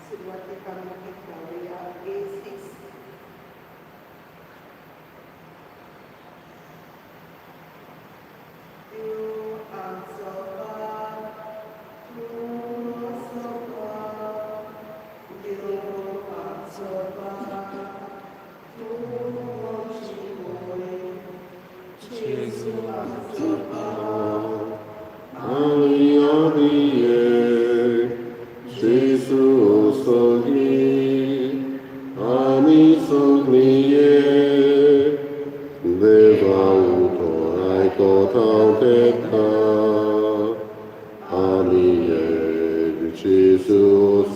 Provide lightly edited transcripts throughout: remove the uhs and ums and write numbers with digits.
सुरवातेक आमी गीत गावया ए 6. देव आमचो बाप, तूं असो बाप, देव आमचो बाप, तूं शिकय, जेजू आमचो बाप. Ami Jesu sogi, ami sogniye, Deva utorai kotau teta, Ami Jesu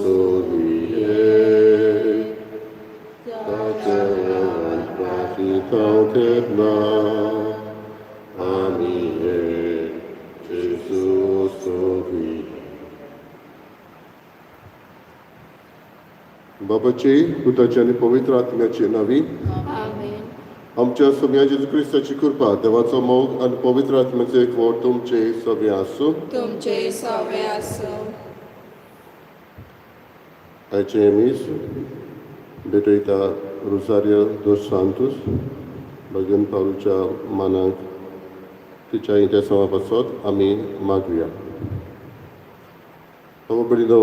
sogiye, Tatevan prafitau tetna, Ami Jesu sogi. बाबाची, पुताची आनी पवित्र आत्म्याची नावी. आमेन. आमच्या सोम्या जेजू क्रिस्ताची कृपा, देवाचो मोग आनी पवित्र आत्म्याचो एकवट तुमचे सगळे आसूं. तुमचे सवे आसूं. आयचें मीस भेटयता रोजारियो दोस सांतूस भगवन पावलच्या मानाक तिच्या इंतेसांवा पासत आमी मागुया. बाबा भयणीनो,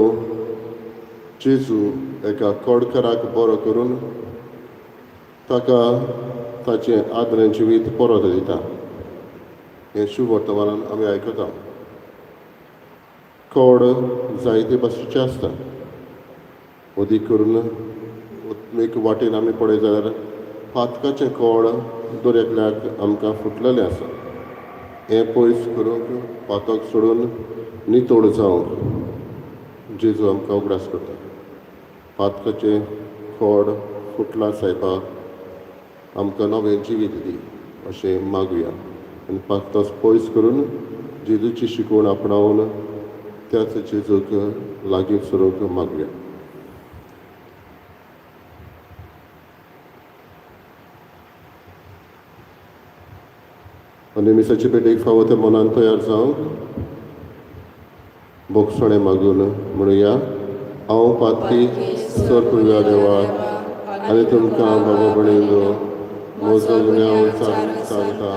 जेजू एका कोडकाराक बरो करून ताका ताचें आदरें जिवीत परत दिता हें शुभ वर्तमानान आमी आयकता. कोड जायते भाशेचें आसता. अदीक करून एक वाटेन आमी पळयत जाल्यार पातकाचें कोड दर एकल्याक आमकां फुटलेलें आसा. हें पयस करूंक, पातक सोडून नितळ जावंक जेजू आमकां उगडास करता. पातकाचें कोड फुटलां सायबा, आमकां नवें जिवीत दी अशें मागुया आनी पातक पयस करून जेजूची शिकवण आपणावन त्याच जेजूक लागीं सरूंक मागुया. आनी मिसाचे भेटेक फावो त्या मनान तयार जावंक भोगसणें मागून म्हणुया. हांव पातकी सर पुर्व्या देवा आनी तुमकां बाबा भयणीनो म्हजो गुन्यांव सांगता.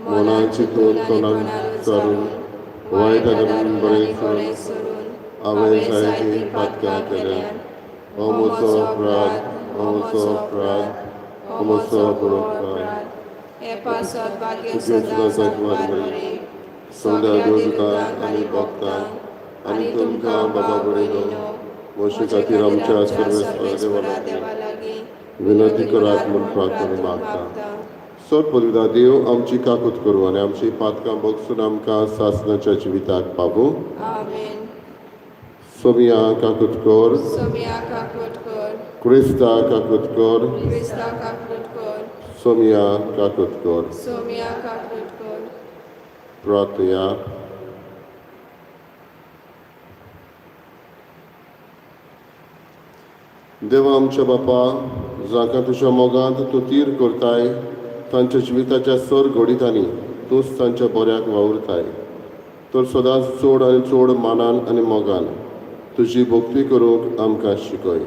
मनान चिंतून, तोंडान उच्चारून, वायट आदरून बरें सोडून हांवें जायतीं पातकां केल्यात. हो म्हजो अपराध, हो म्हजो अपराध, हो म्हजो अपराध. हे पासत भाग्य सुद्दां सदां जागवार मरे, सगळ्या देवदूतांक आनी भक्तांक आनी तुमकां बाबा भयणीनो म्हजे खातीर आमच्या सर्वेस्पर देवा लागीं विनंती करात म्हूण प्रार्थना मागता. सर पदवीदा देव आमची काकूत करूं आनी आमची पातकां भोगसून आमकां सासणाच्या जिविताक पावूं. आमेन. सोमिया काकूत कर. सोमिया काकूट कर. क्रिस्ता काकूत कर. क्रिस्ता काकूट कर. सोमिया काकूत कर. सोमिया काकूट कर. प्रार्थया. देवा आमच्या बापा, जाका तुज्या मोगांत तूं तीर करताय तांच्या जिविताच्या सर घडितांनी तूंच तांच्या बऱ्याक वावुरताय, तर सदांच चड आनी चड मानान आनी मोगान तुजी भक्ती करूंक आमकां शिकय.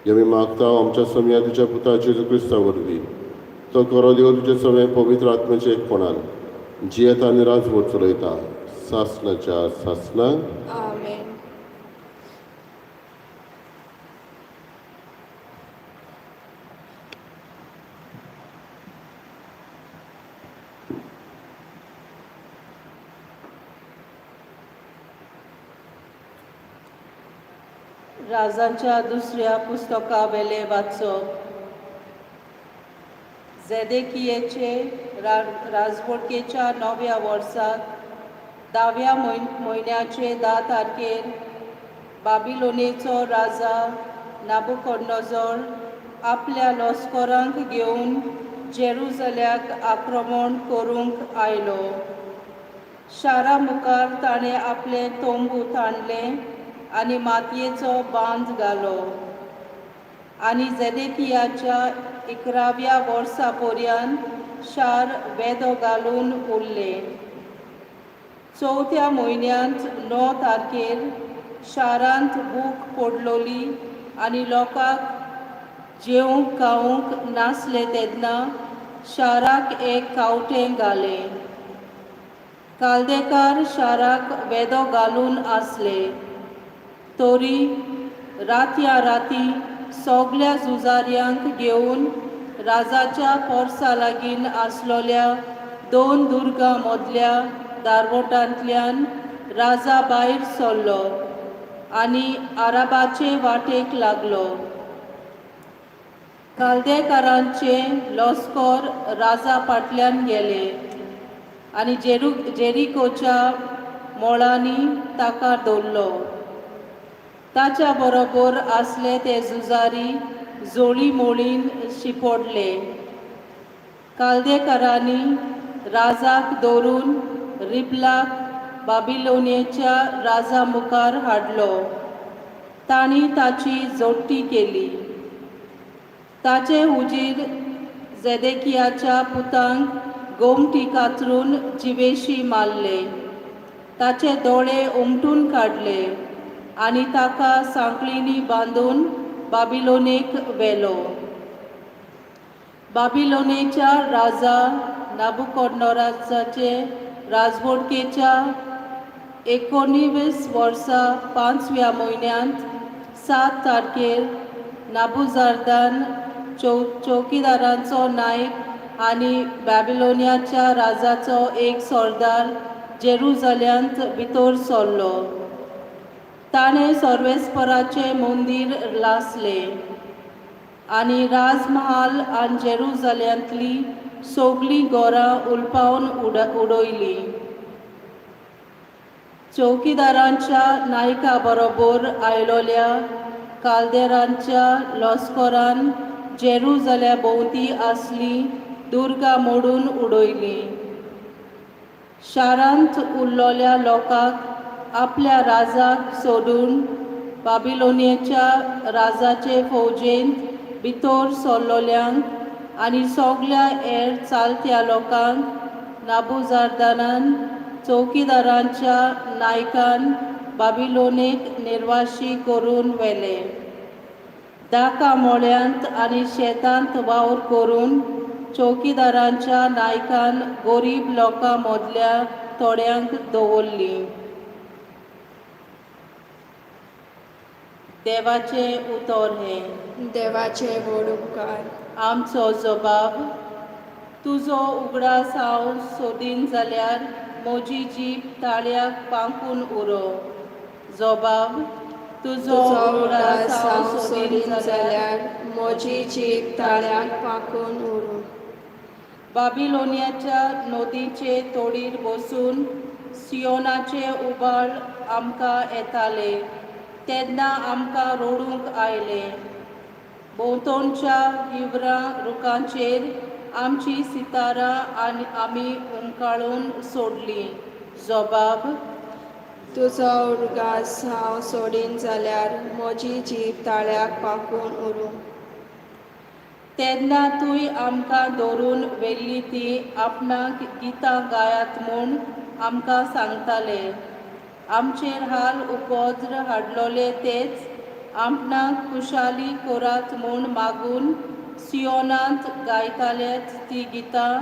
हें आमी मागता आमच्या समया तुज्या पुता जेजू क्रिस्ता वरवीं. तो खरो देव तुजे सगळें पवित्र आत्म्याच्या एकपणान जियेता आनी राजवट चलयता सासणाच्या सासणाक. आमेन. राजांच्या दुसऱ्या पुस्तका वेले वाचप. जेदेकियेचे राजवटकेच्या 9व्या वर्साक 10व्या म्हयन्याचे 10 तारखेर बाबिलोनेचो राजा नाबुकोडनोजोर आपल्या लश्करांक घेवन जेरुजल्याक आक्रमण करूंक आयलो. शारा मुखार ताणें आपलें तंबू ताणलें आनी मातयेचो बांद घालो आनी जेदेकियाच्या 11व्या वर्सा पर्यंत शार वेदो घालून उरलें. 4थ्या म्हयन्यांत 9 तारखेर शारांत भूक पडलोली आनी लोकांक जेवंक खावंक नासलें तेन्ना शाराक एक कावटें घालें. कालदेकार शाराक वेदो घालून आसले तरी रातया राती सगल्या झुजाऱ्यांक घेवन राजाच्या पोरसा लागीं आसलोल्या दोन दुर्गां मदल्या दारवटांतल्यान राजा भायर सरलो आनी आराबाचे वाटेक लागलो. कालदेकारांचे लश्कर राजा फाटल्यान गेले आनी जेरिकोच्या मोळांनी ताका दवरलो. ताच्या बरोबर आसले ते झुजारी जोळी मोळीन शिपोडले. कालदेकारांनी राजाक दवरून रिबलाक बाबिलोनेच्या राजा मुखार हाडलो. तांणी ताची जोडटी केली. ताचे हुजीर जेदेकियाच्या पुतांक गोमटी कातरून जिवेशी मारले. ताचे दोळे उमटून काडले आनी ताका सांकळींनी बांदून बाबिलोनेक व्हेलो. बाबिलोनेच्या राजा नाबुकोडनोराचे राजवटकेच्या 19 वर्सा 5व्या म्हयन्यांत 7 तारखेर नाबुजारदान चौकीदारांचो नायक आनी बॅबिलोनियाच्या राजाचो एक सरदार जेरुजाल्यांत भितर सरलो. ताणें सर्वेस्पराचें मंदीर लासलें आनी राजमहाल आनी जेरुजाल्यांतलीं सगलीं घरां उलपावन उडयलीं. चौकीदारांच्या नायका बरोबर आयलोल्या कालदेरांच्या लश्करान जेरुजाल्या भोंवती आसली दुर्गां मोडून उडयलीं. शारांत उरलोल्या लोकांक आपल्या राजाक सोडून बाबिलोनियाच्या राजाचे फौजेंत भितर सरलोल्यांक आनी सगल्या हेर चालत्या लोकांक नाबुजारदानान चौकीदारांच्या नायकान बाबिलोनेक निर्वाशी करून व्हेले. दाका मोळ्यांत आनी शेतांत वावर करून चौकीदारांच्या नायकान गरीब लोकां मदल्या थोड्यांक दवरलीं. देवाचें उतर हें. देवाचे व्हड उपकार. आमचो जबाब. तुजो उगडास हांव सोदीन जाल्यार म्हजी जीब ताळ्याक पांकून उरो. जबाब. तुजो तुजो उगडास उगडास हांव हांव सोदीन सोदीन जाल्यार जाल्यार म्हजी जीब ताळ्याक पाकून उरूं. बाबिलोनियाच्या नदीचे तोडीर बसून सियोनाचे उबाळ आमकां येताले तेन्ना आमकां रडूंक आयलें. भोंवतणच्या हिवरां रुखांचेर आमची सितारां आनी आमी उमकाळून सोडलीं. जबाब. तुजो उडगास हांव सोडीन जाल्यार म्हजी जीब ताळ्याक पाकून उरूं. तेन्ना तूंय आमकां धरून व्हेल्ली ती आपणाक गितां गायात म्हूण आमकां सांगताले. आमचेर हाल उपद्र हाडलोले तेच आपणाक खुशाली करात म्हूण मागून सियोनांत गायतालेच ती गितां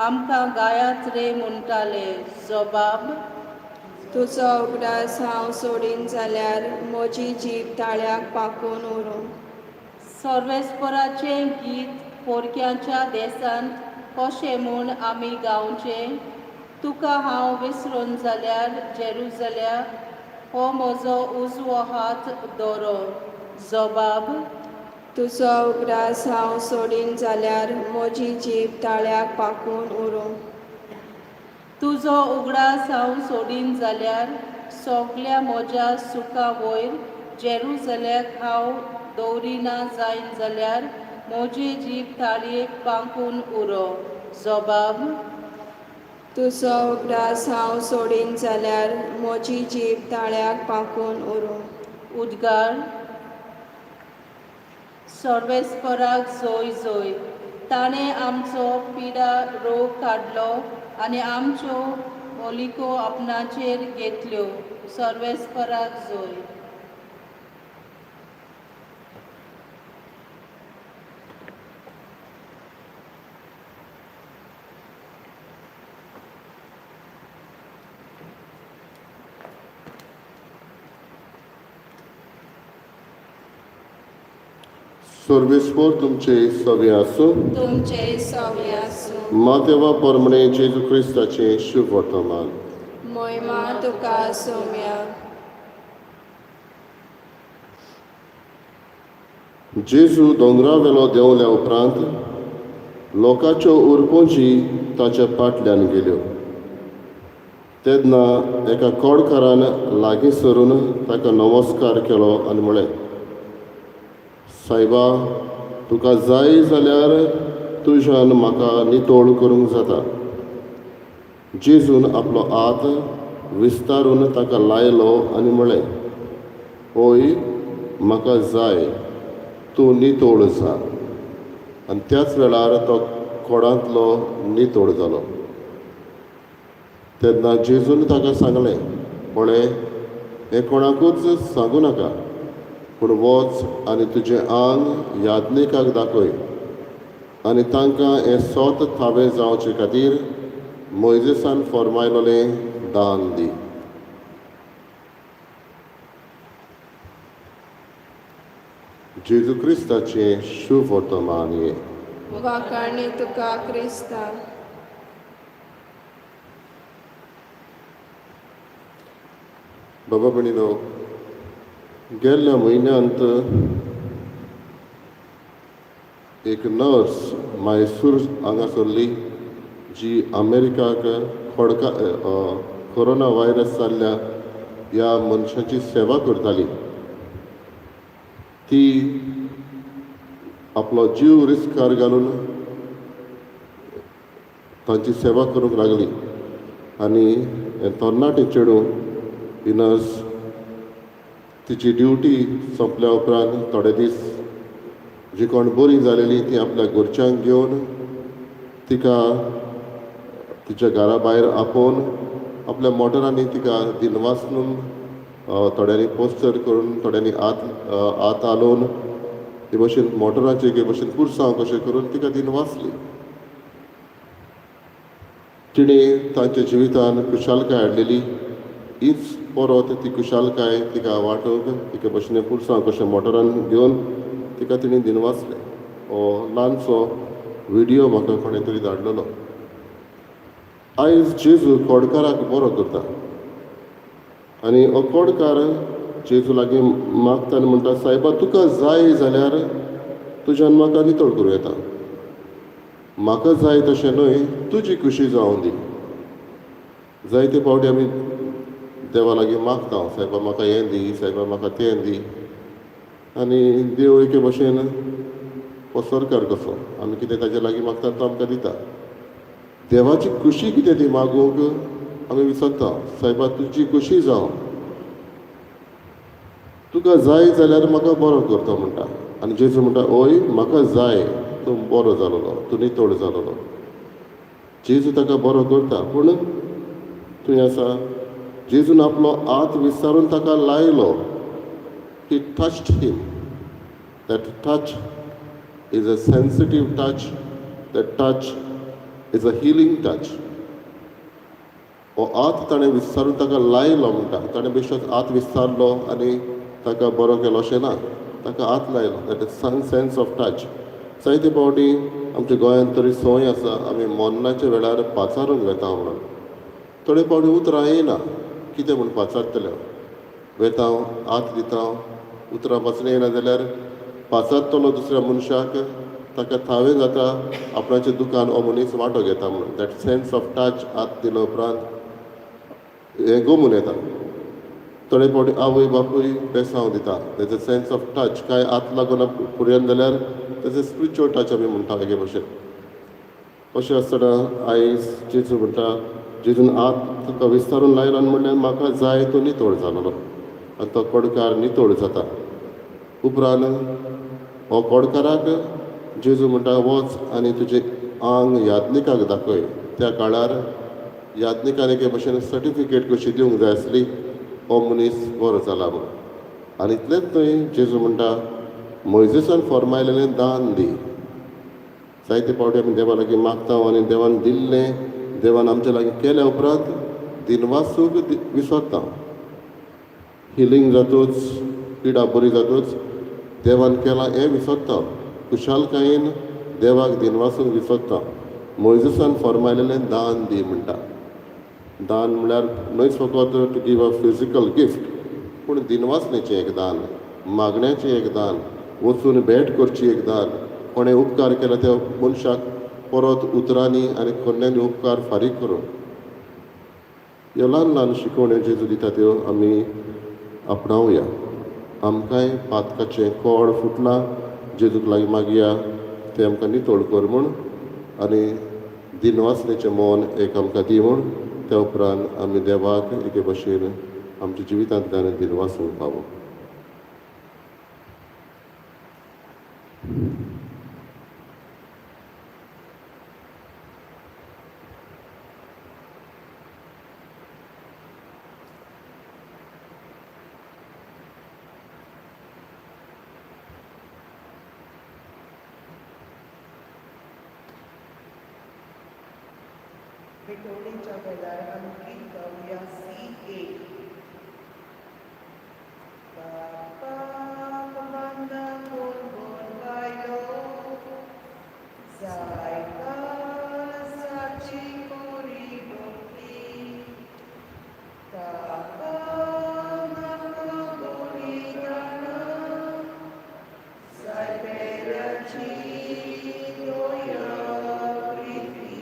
आमकां गायात रे म्हणटाले. जबाब. तुजो उगडास हांव सोडीन जाल्यार म्हजी जीब ताळ्याक पाकून उरूं. सर्वेस्पराचें गीत पोरक्यांच्या देसांत कशें म्हूण आमी गावचें? तुका हांव विसरून जाल्यार जेरुजाल्या हो म्हजो उजवो हात दोरो. जबाब. तुजो उगडास हांव सोडीन जाल्यार म्हजी जीब ताळ्याक पाकून उरूं. तुजो उगडास हांव सोडीन जाल्यार सगल्या म्हज्या सुखा वयर जेरुजाल्याक हांव दवरिना जायन जाल्यार म्हजी जीब ताळयेक पांकून उरो. जबाब. तुजो उगडास हांव सोडीन जाल्यार म्हजी जीब ताळ्याक पाकून उरूं. उद्गार. सर्वेस्पराक जोय जोय. ताणें आमचो पिडा रोग काडलो आनी आमच्यो ओलिको आपणाचेर घेतल्यो. सर्वेस्पराक जोय. सर्वेस्पोर तुमचे सवे आसूं. तुमचे सवे आसूं. मातेवा परमणे जेजू क्रिस्ताचें शुभ वर्तमान. मोहिमा तुका सोम्या. जेजू दोंगरावेलो देंवल्या उपरांत लोकांच्यो उरपोंजी ताच्या फाटल्यान गेल्यो. तेन्ना एका कोडकारान लागीं सरून ताका नमस्कार केलो आनी म्हळें, सायबा, तुका जाय जाल्यार तुज्यान म्हाका नितळ करूंक जाता. जेजून आपलो हात विस्तारून ताका लायलो आनी म्हळें, ओय, म्हाका जाय, तूं नितळ जा. आनी त्याच वेळार तो कोडांतलो नितळ जालो. तेन्ना जेजून ताका सांगलें, पळय, हें कोणाकूच सांगूं नाका, पूण वच आनी तुजें आंग याज्ञिकाक दाखय आनी तांकां हें सोत थावें जावचे खातीर मोयजेसान फर्मायलोलें दान दी. जेजू क्रिस्ताचें शुभ वर्तमान हें. वाखाणी तुका क्रिस्ता. बाबा भयणीनो, गेल्ल्या म्हयन्यांत एक नर्स मायसूर हांगासरली जी अमेरिकाक खोडका कोरोना व्हायरस जाल्ल्या ह्या मनशाची सेवा करताली, ती आपलो जीव रिस्कार घालून तांची सेवा करूंक लागली. आनी हें तरणाटें चेडूं ही नर्स तिची ड्युटी सोंपल्या उपरांत थोडे दीस जी कोण बरी जालेली ती आपल्या घरच्यांक घेवन तिका तिच्या घरा भायर आपोवन आपल्या मोटरांनी तिका दिनवासून थोड्यांनी पोस्टर करून, थोड्यांनी हात हालोवन हे भशेन मोटराचेर हे भशेन पुरसांव कशें करून तिका दिनवासली. तिणें तांच्या जिवितान खुशालकाय हाडलेली. हीच परत ती खुशालकाय तिका वांटूंक एके भशेन पुरसांव कशें मोटरान घेवन तिका तिणें दिनवासलें. हो ल्हानसो विडियो म्हाका कोणें तरी धाडलेलो. आयज जेजू कोडकाराक बरो करता आनी हो कोडकार जेजू लागीं मागता आनी म्हणटा, सायबा, तुका जाय जाल्यार तुज्यान म्हाका नितळ करूं येता. म्हाका जाय तशें न्हय, तुजी खुशी जावं दी. जायते फावटी आमी देवा लागीं मागता, सायबा म्हाका हें दी, सायबा म्हाका तें दी. आनी देव एके भशेन पसरकार कसो, आमी कितें ताजे लागीं मागता तो आमकां दिता. देवाची खुशी कितें ती मागूंक आमी विसरता. सायबा, तुजी खुशी जावं, तुका जाय जाल्यार म्हाका बरो करता म्हणटा. आनी जेजू म्हणटा, ओय, म्हाका जाय, तूं बरो जालोलो, तूं नितळ जालोलो. जेजू ताका बरो करता. पूण थंय आसा, जेजून आपलो हात विस्तारून ताका लायलो. He touched him. That touch is a sensitive touch. That touch is a healing touch. हो हात ताणें विस्तारून ताका लायलो म्हणटा. ताणें बेश्टोच हात विस्तारलो आनी ताका बरो केलो अशें ना, ताका हात लायलो. That is some sense of touch. जायते फावटी आमच्या गोंयांत तरी संवय आसा, आमी मरणाच्या वेळार पाचारूंक वेता म्हणून. थोडे फावटी उतरां येयना, कितें म्हूण पाचारतले. वेता, हात दिता, उतरां पासून येयना जाल्यार पाचारतलो दुसऱ्या मनशाक, ताका थावें जाता आपणाचें दुकान हो मनीस वांटो घेता म्हणून. That sense of touch, हात दिलो उपरांत हें गोमून येता. थोडे फावटी आवय बापूय बेसांव दिता, तेजो सेन्स ऑफ टच. कांय हात लागून पुरयन जाल्यार तेजो स्पिरिच्युअल टच आमी म्हणटा एके भशेन. अशें आसतना आयज जेजू म्हणटा, जेजून हात तुका विस्तारून लायलो आनी म्हणलें, म्हाका जाय, तो नितळ जालोलो. आनी तो कोडकार नितळ जाता. उपरांत हो कोडकाराक जेजू म्हणटा, वच आनी तुजें आंग याज्ञिकाक दाखय. त्या काळार याज्ञिकान एके भशेन सर्टिफिकेट कशी दिवंक जाय आसली. हो मनीस बरो जाला म्हूण. आनी इतलेंच न्हय, जेजू म्हणटा मोयजेसान फर्मायलेलें दान दी. जायते फावटी आमी देवा लागीं मागता आनी देवान दिल्लें, देवान आमच्या लागीं केल्या उपरांत दिनवासूक विसरता. हिलींग जातूच, पिडा बरी जातूच देवान केलां हें विसरता. खुशालकायेन देवाक दिनवासूंक विसरता. मोयजेसान फर्मायलेलें दान दी म्हणटा. दान म्हणल्यार न्हयच फकत to give a physical gift, पूण दिनवासणेचें एक दान, मागण्याचें एक दान, वचून भेट करची एक दान, कोणें उपकार केला त्या मनशाक परत उतरांनी आनी कोन्यांनी उपकार फारीक करूं. ह्यो ल्हान ल्हान शिकवण्यो जेजू दिता त्यो आमी आपणावया. आमकांय पातकाचें कोड फुटलां, जेजूक लागीं मागया तें आमकां नितळ कर म्हूण आनी दिनवासणेचें मन एक आमकां दी म्हूण. त्या उपरांत आमी देवाक एके भशेन आमच्या जिवितांतल्यान दिनवासूंक पावो. भेटवणेच्या वेळार आमी गीत गावया सी 1. बापाक बांदा कोण बायलो जायता साची कोरी भक्ती ताका नाका बलिदान जाय पेल्याची दया प्रिती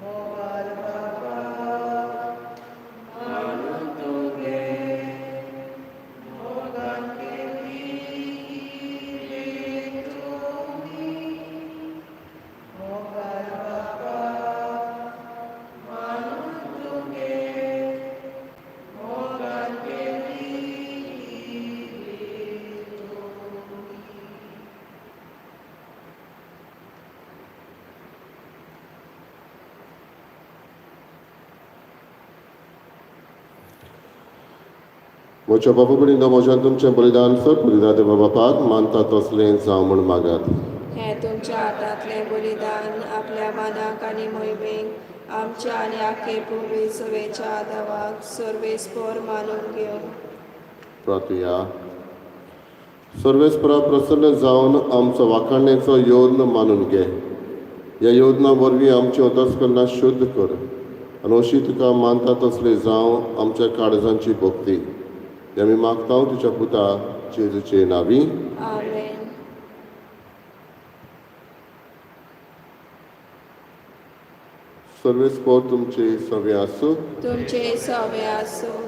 मोगाल बाबा मानून तुगे मोगान केली रे तुमी मोगाल बाबा मानून तुगे मोगान केली रे तुमी. म्हज्या बाबा भयणींनो, म्हज्यान तुमचें बलिदान सर पुरिदा देवा बापाक मानता तसलें जावं म्हूण मागात. हें तुमच्या हातांतलें बलिदान आपल्या मानाक आनी मोहिमेक आमच्या आनी आखे पुर्वी सवेच्या देवाक सर्वेस्पोर मानून घेवं. प्रार्थुया. सर्वेस्परा प्रसन्न जावन आमचो वाखाणण्याचो योद्न मानून घे. ह्या योजना वरवीं आमची अंतस्करणां शुद्ध कर आनी अशी तुका मानता तसली जावं आमच्या काळजांची भक्ती. हें आमी मागता तुज्या पुता जेजूचे नांवी. आमेन. सर्वेस्पोर तुमचे सवे आसूं. तुमचे सवे आसूं.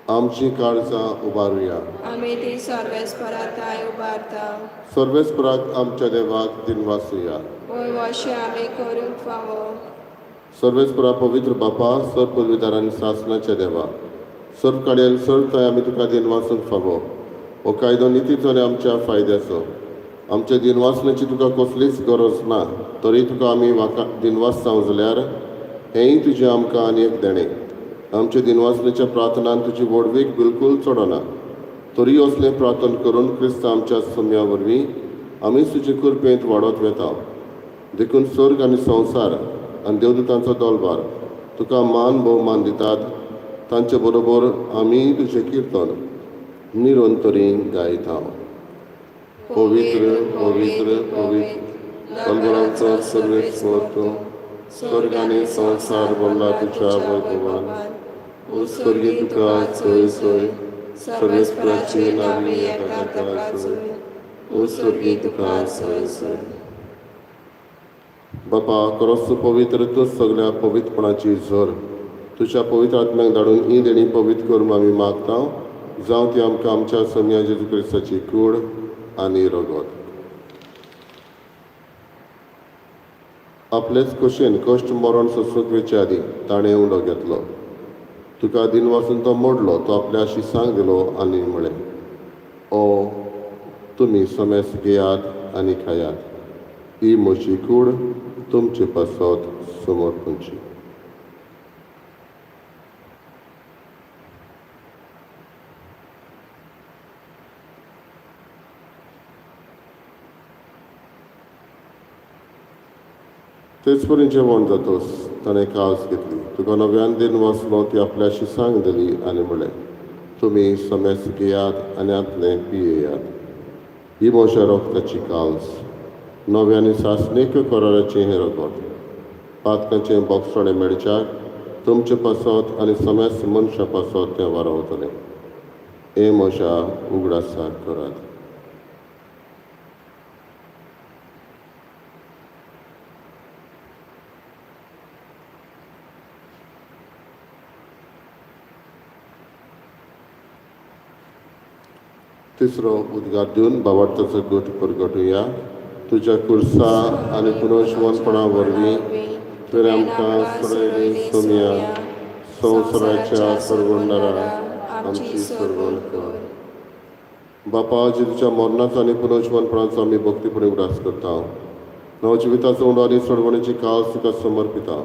आमची काळजां उबारुया. आमी ती सर्वेस्पराताय उबारता. सर्वेस्पराक आमच्या देवाक दिनवासुया. वय अशें आमी करूंक फावो. सर्वेस्परा पवित्र बापा, सर्व पदवीदार आनी सासणाच्या देवा, सर्व काडयेन सर्व थंय आमी तुका दिनवासूंक फावो. हो कायदो नितीचो आनी आमच्या फायद्याचो. आमच्या दिनवासण्याची तुका कसलीच गरज ना, तरी तुका आमी वाका दिनवास जावं जाल्यार हेंय तुजें आमकां आनी एक देणें. आमच्या दिनवासण्याच्या प्रार्थनान तुजी व्हडवीक बिलकूल चडना, तरी असलें प्रार्थना करून क्रिस्त आमच्या सम्या वरवीं आमीच तुजे कृपेंत वाडत वेता. देखून स्वर्ग आनी संवसार आनी देवदूतांचो दलबार तुका मान भोवमान दितात. तांचे बरोबर आमी तुजें किर्तन निरंतरी गायता. पवित्र पवित्र पवित्र दलबरांचो सर्वेस्पर तूं, स्वर्ग आनी संवसार भरला तुज्या वैभवान. ओ स्वर्गी तुका सोय सोय, सर्वेस्पराची नावी येता ताका सोय. ओ स्वर्गी तुका सोय सोय. बापा, खरोच तूं पवित्र, तूं सगळ्या पवित्रपणाची झर. तुज्या पवित्र आत्म्याक धाडून ही देणी पवित्र करून आमी मागता, जावं ती आमकां आमच्या सम्या जेजू क्रिस्ताची कूड आनी रगत. आपलेच खोशयेन कश्ट मरण सोंसूंक वेचे आदीं ताणें उंडो घेतलो. तुका दिनवासून तो मोडलो, तो आपल्या शिसांक दिलो आनी म्हळें, ओ तुमी समेस घेयात आनी खायात, ही म्हजी कूड तुमचे पासत समर्पणची. तेच परी जेवण जातोच ताणें कास घेतली, तुका नव्यान दिन वाचलो ती आपल्याशी सांग दिली आनी म्हणलें, तुमी समेस्त घेयात आनी आतलें पियेयात. ही म्हज्या रोगताची काल्स, नव्या आनी सासणीक कराराचें हें रगत. पातकांचें बोगसणें मेळच्याक तुमचे पासत आनी समेस्त मनशां पासत तें वारावतलें. हें म्हज्या उगडासाक करात. तिसरो उद्गार दिवन बाबार्थाचो गट परगटुया. तुज्या कुर्सा आनी पुनर्जिवनपणा वरवीं तुवें आमकां सोडयली सोमया, संवसाराच्या सर्वंडरा आमची सर्वण कर. बापा, जेजूच्या मरणाचो आनी पुनर्जिवनपणाचो आमी भक्तीपणी उगडास करता. नवजिविताचो उंडो आनी सोडवणेची काळ तुका समर्पिता.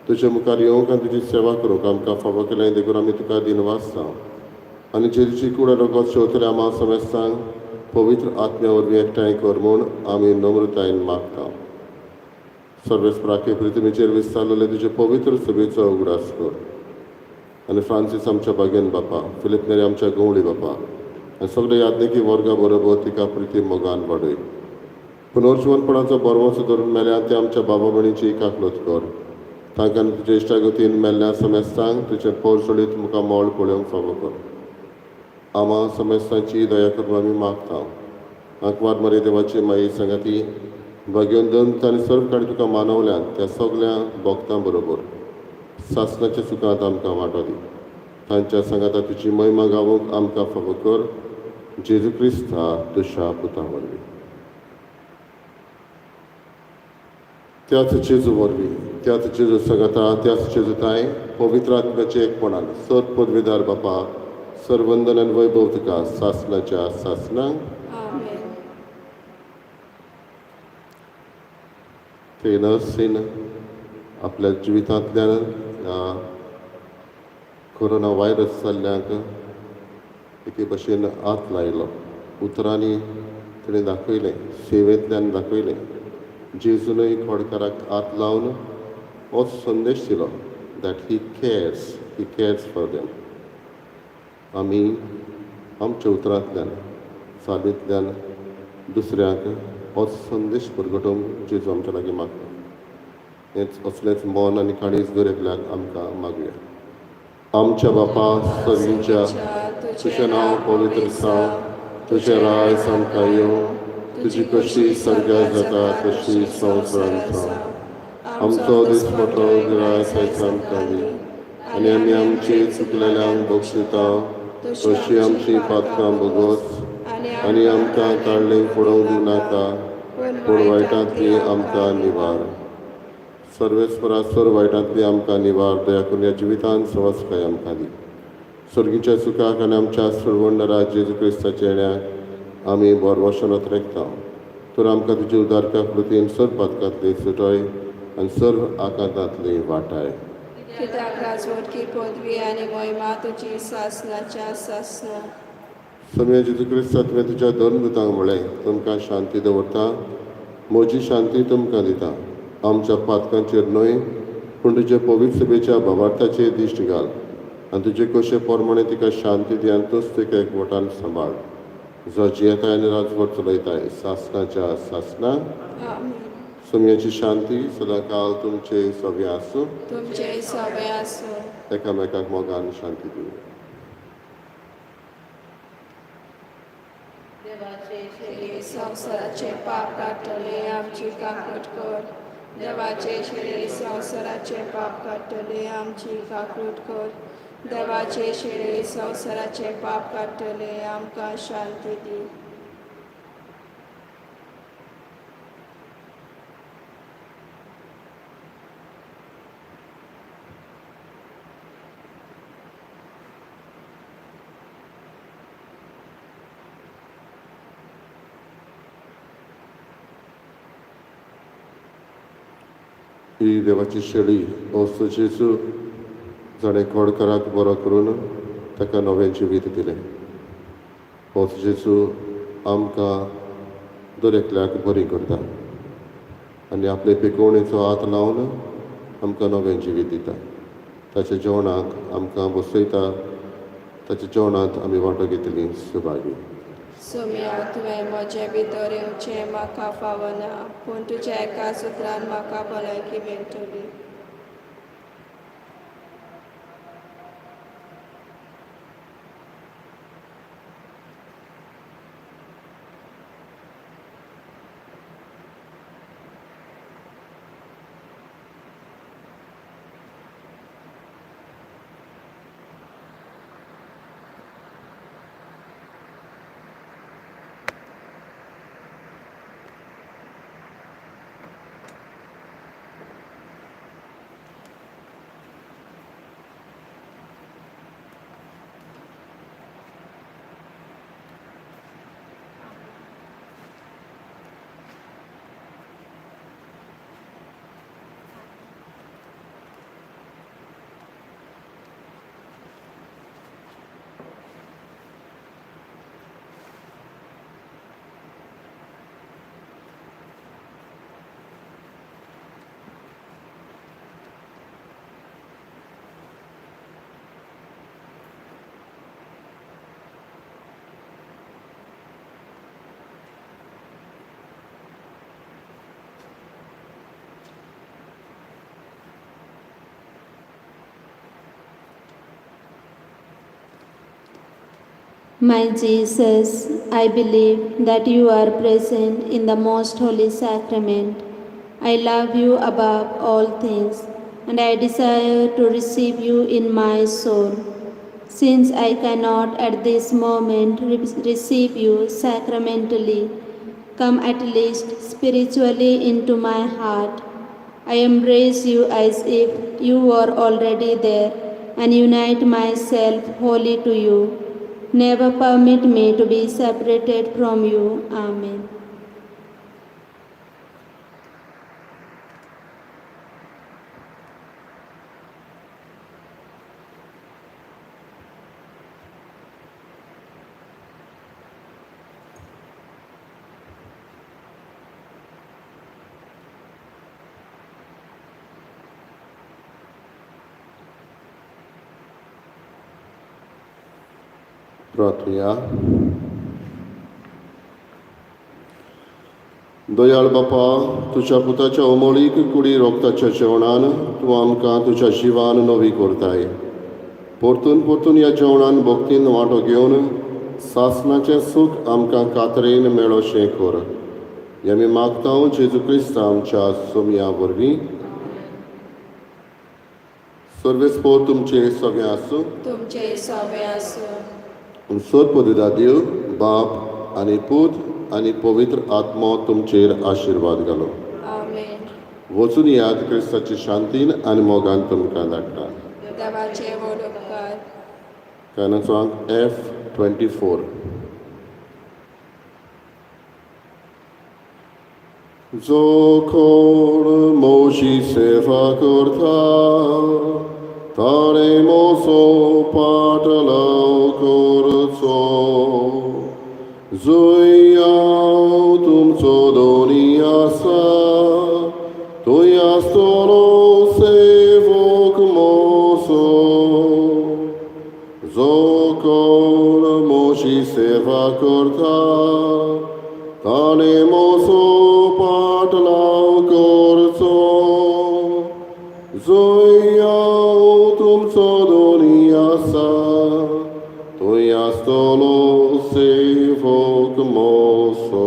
तुजे मुखार येवंक आनी तुजी सेवा करूंक आमकां फावो केलें देखून आमी तुका दिनवासता. आनी जेजूची कूड रगत शेवतल्या आमा समेस्तांक पवित्र आत्म्या वरवीं एकठांय कर म्हूण आमी नम्रतायेन मागता. सर्वेस्पराके पृथ्वीचेर विस्तारलेले तुजे पवित्र सभेचो उगडास कर. आनी फ्रांसीस आमच्या बागेन बापा, फिलीप नेरी आमच्या गवळी बापा आनी सगळे याज्ञिकी वर्गा बरोबर तिका प्रिती मोगान वाडय. पुनर्जिवनपणाचो बरवसो धरून मेल्या ते आमच्या बाबा भयणीची काकलूत कर. तांकां तुजे इश्टागतीन मेल्ल्या समेस्तांक तुजें पोरसोळीत मुखार मोळ पळोवंक फावो कर. आमा समेस्तांची दया करून आमी मागता. आंकवार मरे देवाची माई सांगाती भाग्योन दंत आनी सर्व काणी तुका मानवल्यात त्या सगल्या भक्तां बरोबर सासणाच्या सुखांत आमकां वांटो दी. तांच्या सांगाता तुजी महिमा गावोवंक आमकां फावो कर. जेजू क्रिस्ता तुज्या पुता वरवीं. त्याच जेजू वरवीं, त्याच जेजू सांगाता, त्याच जेजू ताय पवित्र आत्म्याचे एकपणान सर पदवीदार बापा, सर्वंदन आनी वैभव तुका सासणाच्या सासणाक. आमेन. ते नर्सीन आपल्या जिवितांतल्यान ह्या कोरोना व्हायरस जाल्ल्यांक एके भशेन हात लायलो. उतरांनी तिणें दाखयलें, सेवेंतल्यान दाखयलें. जेजूनय खोडकाराक हात लावन होच संदेश दिलो, that he cares, he cares for them. आमी आमच्या उतरांतल्यान, चालींतल्यान दुसऱ्यांक होच संदेश परगटोवंक जेजू आमच्या लागीं मागता. हेंच असलेंच मन आनी काळीज दर एकल्याक आमकां मागुया. आमच्या बापा सर्गीच्या, तुजें नांव पवित्र जावं, तुजें राज आमकां येवं, तुजी कशी सर्गार जाता तशी संवसारांत जावं. आमचो दिसपटो गिरायक आयज आमकां दी आनी आमी आमची चुकलेल्यांक बक्षिता तशी आमची पातकां भोगोस आनी आमकां काडलें पडोवंक दिवं नाका, पूण वायटांतली आमकां निवार. सर्वेस्परा सर वायटांतली आमकां निवार. दया करून ह्या जिवितान सवसकाय आमकां दी. सर्गीच्या सुखाक आनी आमच्या सर्वंडरा जेजू क्रिस्ताच्या येण्याक आमी बोरवशनत रेखता. तर आमकां तुजे उदारका कृतीन सर पातकांतली सुटय आनी सर्व आकांतांतली वाटाय. कित्याक राजवटकी पदवी आनी महिमा तुजी सासणाच्या सासणाक. समिया जेजू क्रिस्ता, तुवें तुज्या दोन दुतांक म्हळें, तुमकां शांती दवरता, म्हजी शांती तुमकां दिता. आमच्या पातकांचेर न्हय पूण तुजे पवित्र सभेच्या भावार्थाचेर दिश्ट घाल आनी तुजे कशे प्रमाणे तिका शांती दी आनी तूंच तिका एकवटान सांबाळ, जो जियेताय आनी राजवट चलयताय सासणाच्या सासणाक. आमेन. सोमयाची शांती सदांकाल तुमचे सगळे आसूं. तुमचे सगळे आसूं. एकामेकाक मोगान शांती दिवया. शरीर संवसाराचे पाप काडटले, आमची काकूट कर. देवाचे शरीर संवसाराचे पाप काडटले, आमची काकूट कर. देवाचे शरीर संवसाराचे पाप काडटले, आमकां शांती दी. ही देवाची शेळी, असो जेजू जाणें खोडकाराक बरो करून ताका नवें जिवीत दिलें. होच जेजू आमकां दर एकल्याक बरी करता. आनी आपले पिकोवणेचो हात लावन आमकां नवें जिवीत दिता. ताच्या जेवणाक आमकां बसयता. ताच्या जेवणांत आमी वांटो घेतली सुभागी. सोम्या, तुवें म्हजे भितर येवचें म्हाका फावना, पूण तुज्या एका सुत्रान म्हाका भलायकी मेळटली. My Jesus, I believe that you are present in the most holy sacrament. I love you above all things, and I desire to receive you in my soul. Since I cannot at this moment receive you sacramentally, come at least spiritually into my heart. I embrace you as if you were already there and unite myself wholly to you. Never permit me to be separated from you. Amen. प्रार्थुया. दयाळ बापा, तुज्या पुताच्या अमोळीक कुडी रोगताच्या जेवणान तूं आमकां तुज्या जिवान नवी करताय. परतून परतून ह्या जेवणान भक्तीन वांटो घेवन सासणाचें सूख आमकां कातरेन मेळोशें कर. हें आमी मागता जेजू क्रिस्त आमच्या सोमया वरवीं. सर्वेस्पोर तुमचें सगळें आसूं. तुमचे सोबे आसूं. सर देव बाप आनी पूत आनी पवित्र आत्मो तुमचेर आशिर्वाद घालो. आमेन. वचून याद क्रिस्ताची शांतीन आनी मोगान तुमकां धाडटा. देवाचे व्हड उपकार. गानाचो अंक F24. जो कोण मोशी सेवा करता ताणें मोसो पाटलाव करचो. जंय हांव तुमचो दोनी आसा थंय आसतलो सेवक मोसो. जो कोण मोशी सेवा करता ताणें मोसो पाटलाव करचो. जंय हांव तुमचो दोनी आसा थंय आसतलो सेवक मोसो.